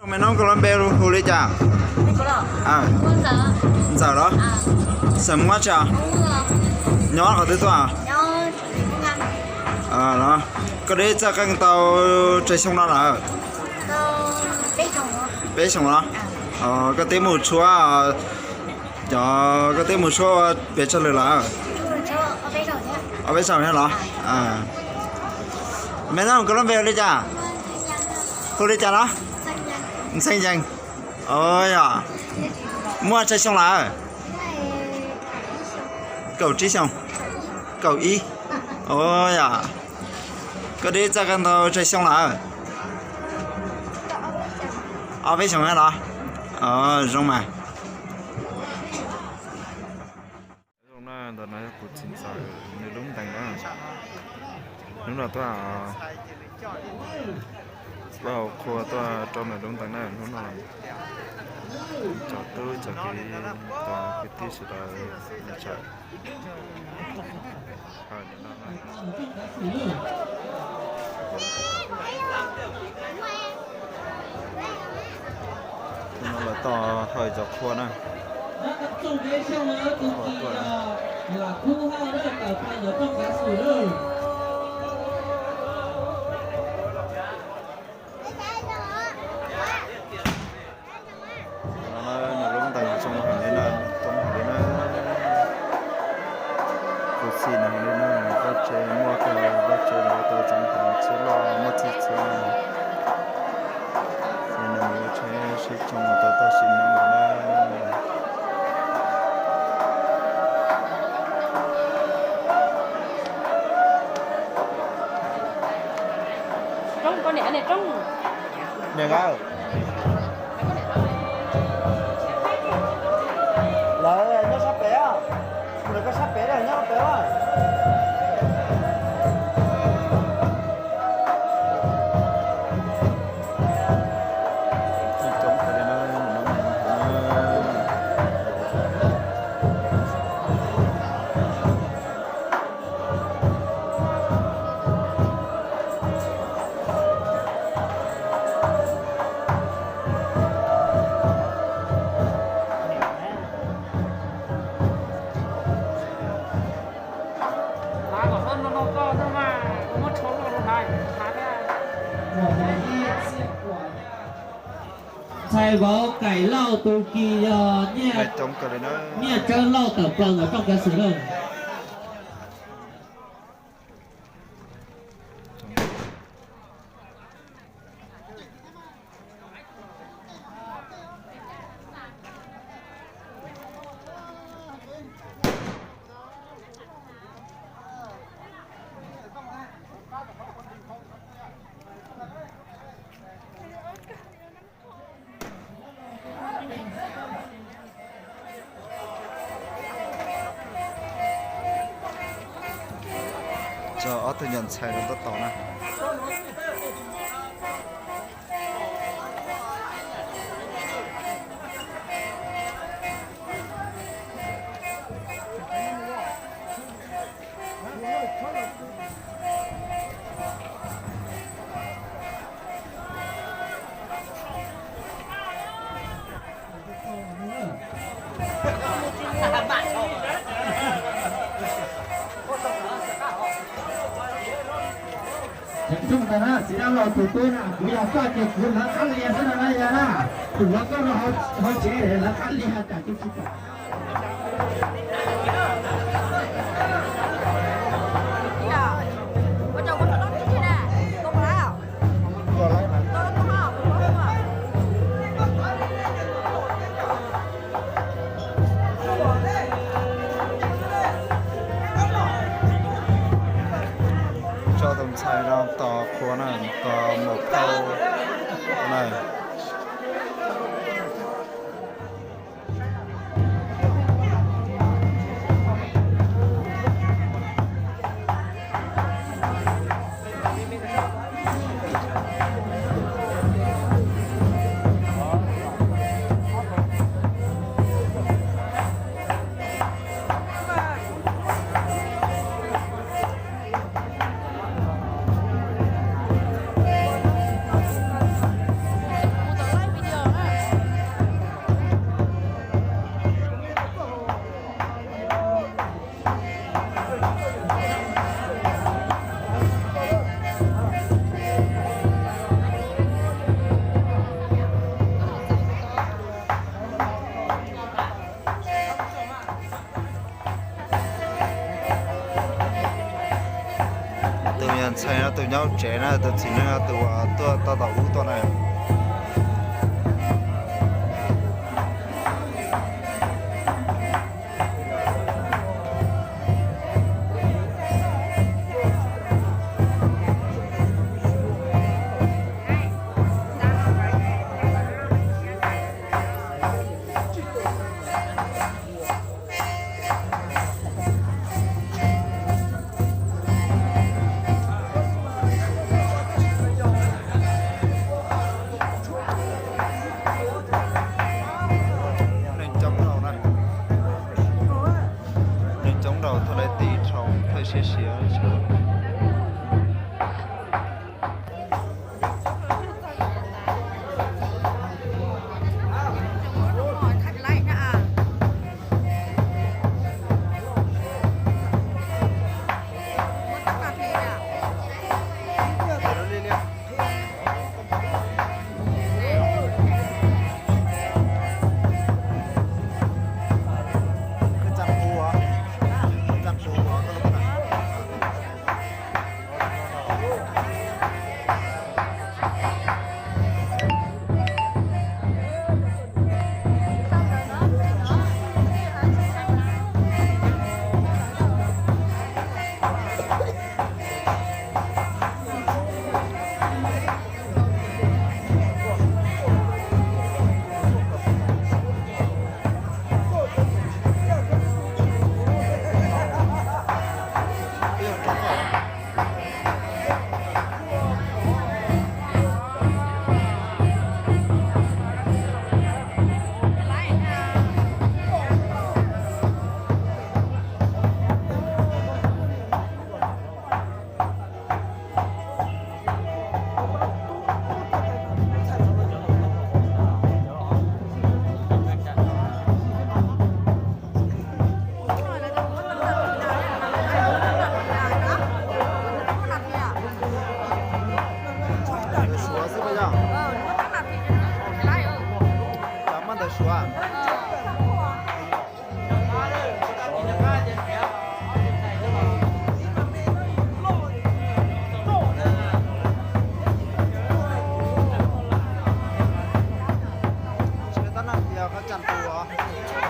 Me noob, koj lub npe hu li cas? Ntxawm los? Xeem Muas tsi? Nyob qhov twg tuaj? Koj dib txawj qeej tau tsawg xyoo no lawm? Peb xyoo los? Koj twb mus tshuab, cov, koj twb mus tshuab ua pes tsawg lwm lawm? Ob peb zaug thiab los? Me noob, koj lub npe hu li cas? Hu li cas los? Ntxhee Yees. Yog, muaj tsawg xyoo lawm? Kaum tsib xyoo. Kaum ib. Yog, koj dib txawj qeej tau tsawg xyoo lawm? Ob peb xyoo thiab los? Zoo mas. Zoo na, ntawm no yog kuv txiv ntxawm nws lub ntees na. Hnub no tuaj, tuaj hauv qhua tuaj rau nws lub ntees na. Hnub no cov tub cov kiv, cov kwv tij sawv daws nws tseem Hnub no lawv tos hawm cov qhua na. No nws lub ntees tsoo heev li na, tsoo heev li na. Kuv txiv nws heev li na, vaj tse muaj kawg, vaj tse los tau tsoo heev, txhua loj muaj txhij txhua na. Ces nws mus ua tsheb sib tsoo tau tag sim neej no na. Niam, lawv nyob sab pem, lawv koj sab pem, nyob pem. Ntxhais vauv Kaim Lauj tus kis yog Nyiaj Tsawb Lauj tawm plaws ntawm rooj kav xwm lawm. Tso ob tug nyuam ntxhais rau tab tom na. Tseem tsoom ntawd na, txiv dab laug tus tub na, kuv yog koj ces kuv lawv qab lias xwb no na yog na. Tus hluas nkauj no hauv tsev lawv qab lias tas kuv tsis pom. Tso tus ntxhais no tos qhua na, tos mus phau na. Tus nyob tsev na, tus txiv neej tus uas tuaj tau tom ub tuaj na. Neeg coob dhau na, neeg coob dhau, thaj laj tib dhau, thaj siab siab. Suav xwb puas yog? Cov maj ntawv Suav. Tsis tab nag tias qhov cam tus os.